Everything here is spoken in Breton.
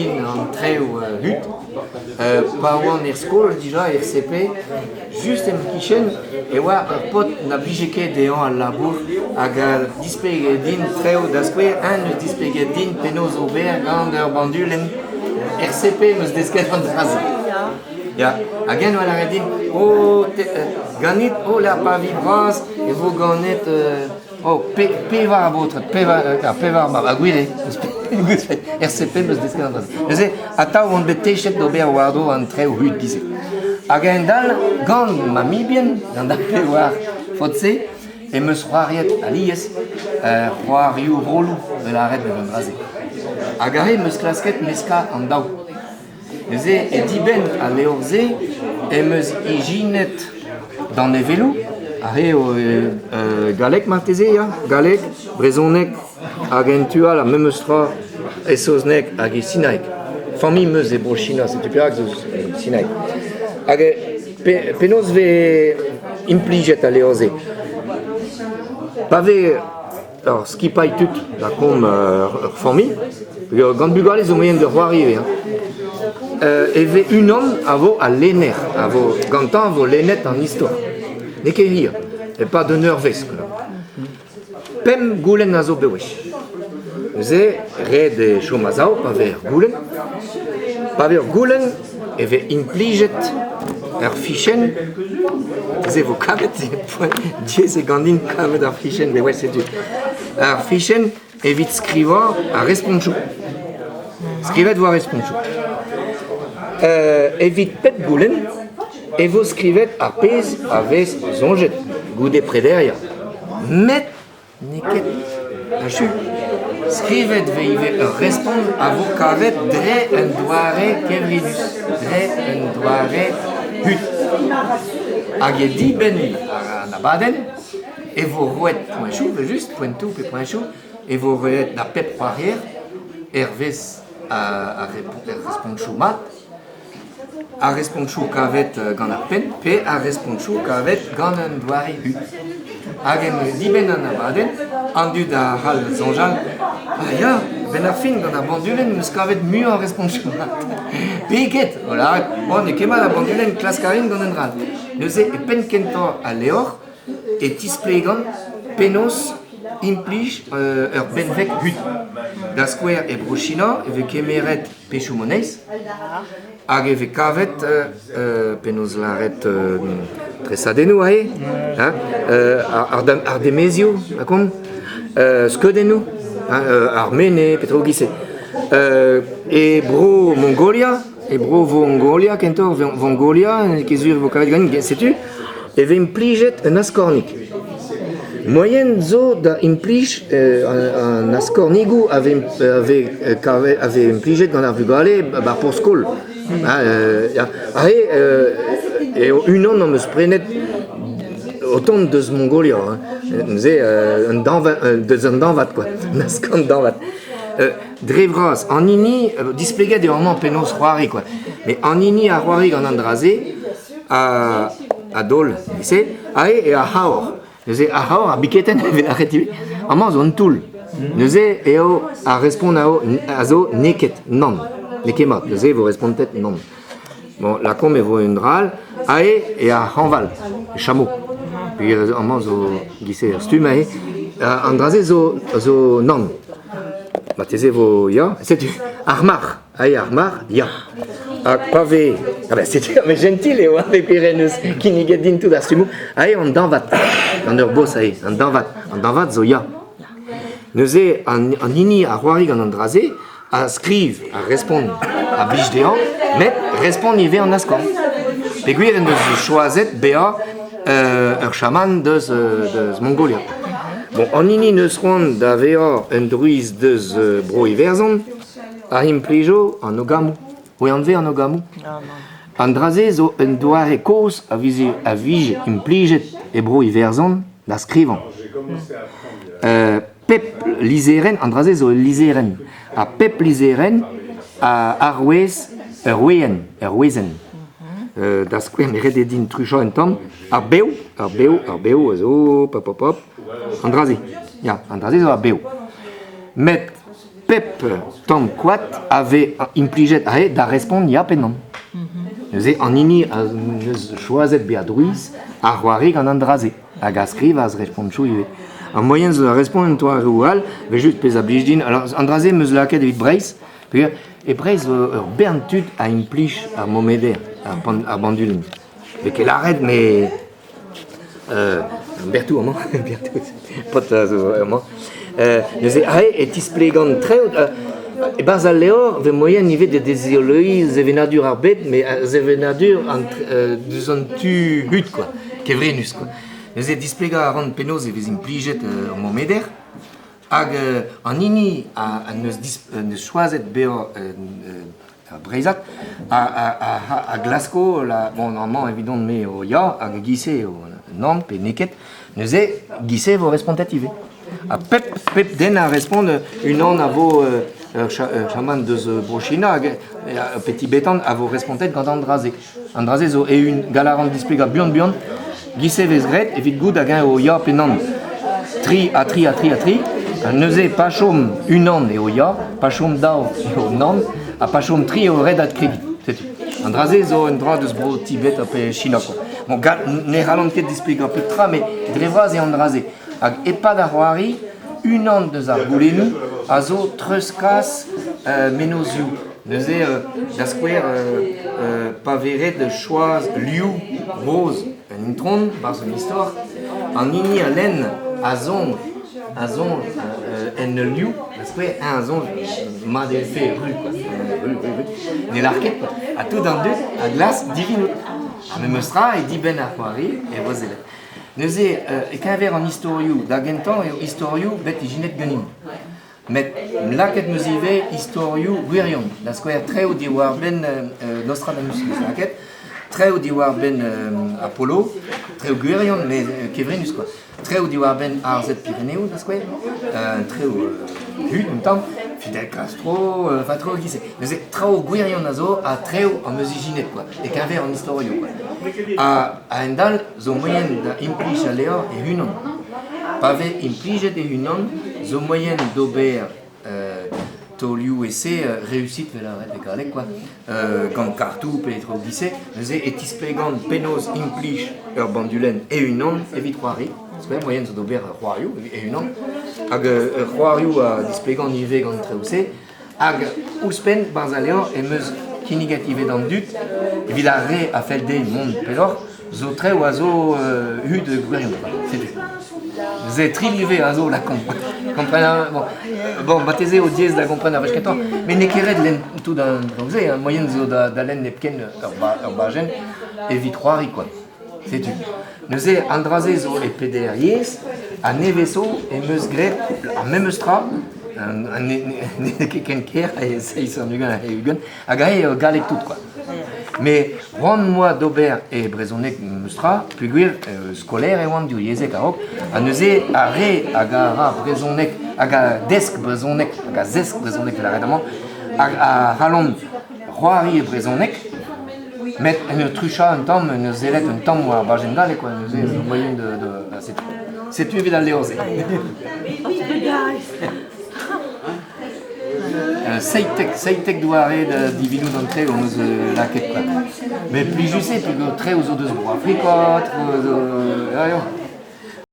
An traoù hud. Pa oan er skol dija, er CP, just em kichen e oa ur paotr na blije ket dezhañ al labour hag a displege din traoù da skouer. Eñ 'neus displeget din penaos ober gant ur bandulenn. Er CP 'm eus desket an dra-se. Ya, hag eñ 'noa lâret din oh te ganit oh la pa vi bras e vo ganet Oh, pe, pevar a baotred, pevar, ah, pevar mab, ha gwir eo, RCP 'm eus desket an dra-se. Neuze, atav on bet techet d'ober war-dro an traoù hud giz-se. Hag a-hend-all, gant ma mibien, gant ar pevar faotr-se, em eus c'hoariet alies c'hoarioù roloù, 'vel lâret gant an dra-se. Hag aze em eus klasket meskañ an daou. Neuze, e dibenn al levr-se em eus ijinet danevelloù, aze eo galleg marteze ya, galleg, brezhoneg hag en tu all ar memes tra e saozneg hag e sinaeg. Familh 'm eus e Bro-China, setu perak zo sinaeg. Hag penaos 'vez implijet al levr-se? Pa vez Ur skipailh tud, lakaomp ur familh, gant bugale zo moaien da c'hoari ivez hein. E vez unan a vo al lenner, a vo gantañ a vo lennet an istor. N'eo ket hir, e-pad un eurvezh. Pemp goulenn a zo bewech. Neuze, ret eo chom a-sav pa vez ur goulenn. Pa vez ur goulenn e vez implijet ur fichenn se vo kavet diaes eo ganin kavet ar fichenn met ouais setu ar fichenn evit skrivañ ar respontoù skrivet vo ar respontoù evit pep goulenn e vo skrivet ar pezh a vez soñjet goude prederiañ met N'eo ket achu. Skrivet 'vez ivez ur respont a vo kavet dre un doare kevrinus, dre un doare hud. Hag e dibenn an abadenn e vo roet poentoù evel-just, poentoù pe poentoù, e vo roet da pep c'hoarier hervez ar respontoù mat. Ar respontoù kavet gant ar penn pe ar respontoù kavet gant un doare hud. Hag en dibenn an abadenn, an dud a c'hall soñjal Ah ya, a-benn ar fin, gant ar bandulenn 'm eus kavet muioc'h a respontoù mat. Pe get, o lâret, oh n'eo ket mat ar bandulenn, klask a rin gant un dra all. Neuze, e penn kentañ al levr e tisplegan penaos implij ur benveg hud. Da skouer, e Bro-China e vez kemeret pezhioù moneiz hag e vez kavet penaos lâret tresadennoù aze hein ar demezioù lakaomp skeudennoù ar mene petra 'giz-se e bro Mongolia e bro Vongolia kentoc'h Vongolia n'eo ket sur e vo kavet ganin setu e vez implijet un askornig. Moaien zo da implij an askornigoù a vez implijet gant ar vugale 'ba ar porzh-skol. Aze eo unan am eus prenet o tont deus Mongolia hein. Neuze un dañvad deus an dañvad kwa, un askorn dañvad. Dre vras, an hini, displeget eo amañ penaos c'hoari kwa, met an hini a c'hoari gant an dra-se a daol se aze eo ar c'haor. Neuze ar c'haor, ar biketenn e vez lâret ivez. Amañ zo un toull. Neuze eo ar respont a zo n'eo ket, nann. N'eo ket mat. Neuze e vo respontet nann. Bon, lakaomp e vo un dra all. Aze eo ar c'hañval, le chameau. Peogwir amañ zo giz-se ur stumm aze. An dra-se zo zo nann. Marteze e vo ya. Setu ar marc'h. Aze ar marc'h, ya. Ha pa vez... Ah ben setu, mais gentil eo, hein, peogwir en deus kinniget din tout ar stummoù. Aze an dañvad, gant ur bos aze, an dañvad. An dañvad zo ya. Neuze, an, an hini a c'hoari gant an dra-se a skriv, a respont, a blij dezhañ, met respont ivez an askorn. Peogwir en deus choazet bezañ ur chaman deus, deus Mongolia. Bon, an hini 'neus c'hoant da vezañ un drouiz deus Bro-Iwerzhon, A implijo an ogamoù. Ho anvez an ogamoù? An dra-se zo un doare kozh a vije, a vije implijet e Bro-Iwerzhon da skrivañ. Pep lizherenn, an dra-se zo ul lizherenn, ha pep lizherenn a arouez ur we'enn, ur wezenn. Da skouer, me ret eo din truchañ un tamm, ar bev, ar bev, ar bev a zo, pop, pop, pop, an dra-se, ya, an dra-se zo ar bev. Met. Pep tamm koad a vez implijet aze da respont ya pe nann. Neuze an hini a neus choazet bezañ drouiz a c'hoari gant an dra-se hag a skriv ar respontoù ivez. Ar moaien zo da respont en doareoù all, evel-just pezh a blij din. Alors an dra-se 'm eus lakaet evit Breizh peogwir e Breizh zo ur bern tud a implij ar momeder, ar bandulenn. Vez ket lâret met Berthou amañ, Berthou, paotr a zo amañ. Neuze aze e tisplegan traoù. E-barzh al levr e vez moaien ivez da dizoloiñ sevenadur ar bed, met sevenadur deus an tu hud kwa, kevrinus kwa. Neuze displegañ a ran penaos e vez implijet ur momeder hag an hini a neus choazet bezañ Ar Breizhad a glasko bon amañ evidon-me eo ya hag e-giz-se eo nann pe n'eo ket. Neuze e-giz-se e vo respontet ivez. Ha pep den a respont unan a vo ur chaman deus Bro-China hag pe tibetan a vo respontet gant an dra-se. An dra-se zo eeun. Gall a ran displegañ buan-buan. Giz-se e vez graet evit goût hag-eñ eo ya pe nann. Tri ha tri ha tri ha tri. Neuze pa chom unan eo ya, pa chom daou eo nann, ha pa chom tri eo ret adkregiñ. Setu. An dra-se zo un dra deus bro Tibet ha pe China quoi. Bon, ne c'hallan ket displegañ pep tra, met dre vras eo an dra-se. Hag e-pad ar c'hoari, unan deus ar goulennoù a zo treuzkas mennozhioù. Neuze, da skouer, pa vez ret choaz liv roz un itron 'barzh un istor, an hini a lenn a soñj a soñj en ul liv, da skouer, eñ a soñj mat e vefe ru quoi, ru, ru, ru, ne lâr ket quoi. Ha tout an dud a glask divinout. Ar memes tra e dibenn ar c'hoari e vo sellet. Neuze, e-keñver an istorioù, da gentañ eo istorioù bet ijinet ganin. Met lakaet 'm eus ivez istorioù gwirion, da skouer traoù diwar-benn Nostradamus 'm eus lakaet, traoù diwar-benn Apollo, traoù gwirion met kevrinus kwa, traoù diwar-benn arzhed Pireneoù da skouer, traoù hud un tamm, Fidel Castro, enfin traoù e-giz-se. Neuze traoù gwirion a zo ha traoù am eus ijinet kwa, e-keñver an istorioù kwa. Ha a-hend-all zo moaien da implij al levr e-unan. Pa vez implijet e-unan zo moaien d'ober taolioù e-se reusit 'vel lâret e galleg kwa, gant kartoù pe traoù giz-se. Neuze e tisplegan penaos implij ur bandulenn e-unan evit c'hoari. Skouer, moaien zo d'ober c'hoarioù e-unan. Hag ur c'hoarioù a displegan ivez gant traoù-se. Hag ouzhpenn 'barzh al levr em eus kinniget ivez d'an dud, evit ar re a fell dezhe mont pelloc'h, zo traoù a zo hud gwirion. Setu. Se tri live a zo lakaomp. Kompren a bon, bon marteze eo diaes da gompren ar wech kentañ, met n'eo ket ret lenn tout an traoù-se, hein. Moaien zo da lenn hepken ur bajenn evit c'hoari quoi. Setu. Neuze an dra-se zo e peder yezh ha nevez zo em eus graet ar memes tra, n'eo ket ken ker e seizh warn-ugent hag ugent, hag aze eo galleg tout quoi. Mais c'hoant 'm boa d'ober e brezhoneg memes tra peogwir skolaer e oan divyezhek a-raok ha neuze ar re hag a ra brezhoneg hag a desk brezhoneg hag a zesk brezhoneg lâret amañ a c'hallont c'hoari e brezhoneg Met en ur truchañ un tamm, en ur sellet un tamm war ar bajenn gallek quoi, neuze zo moaien de, de, setu. Setu evit al levr-se. 17, 17 doare da divinout an treoù hon eus lakaet quoi. Met plijus eo peogwir treoù zo deus Bro-Afrika, treoù zo... ya, ya.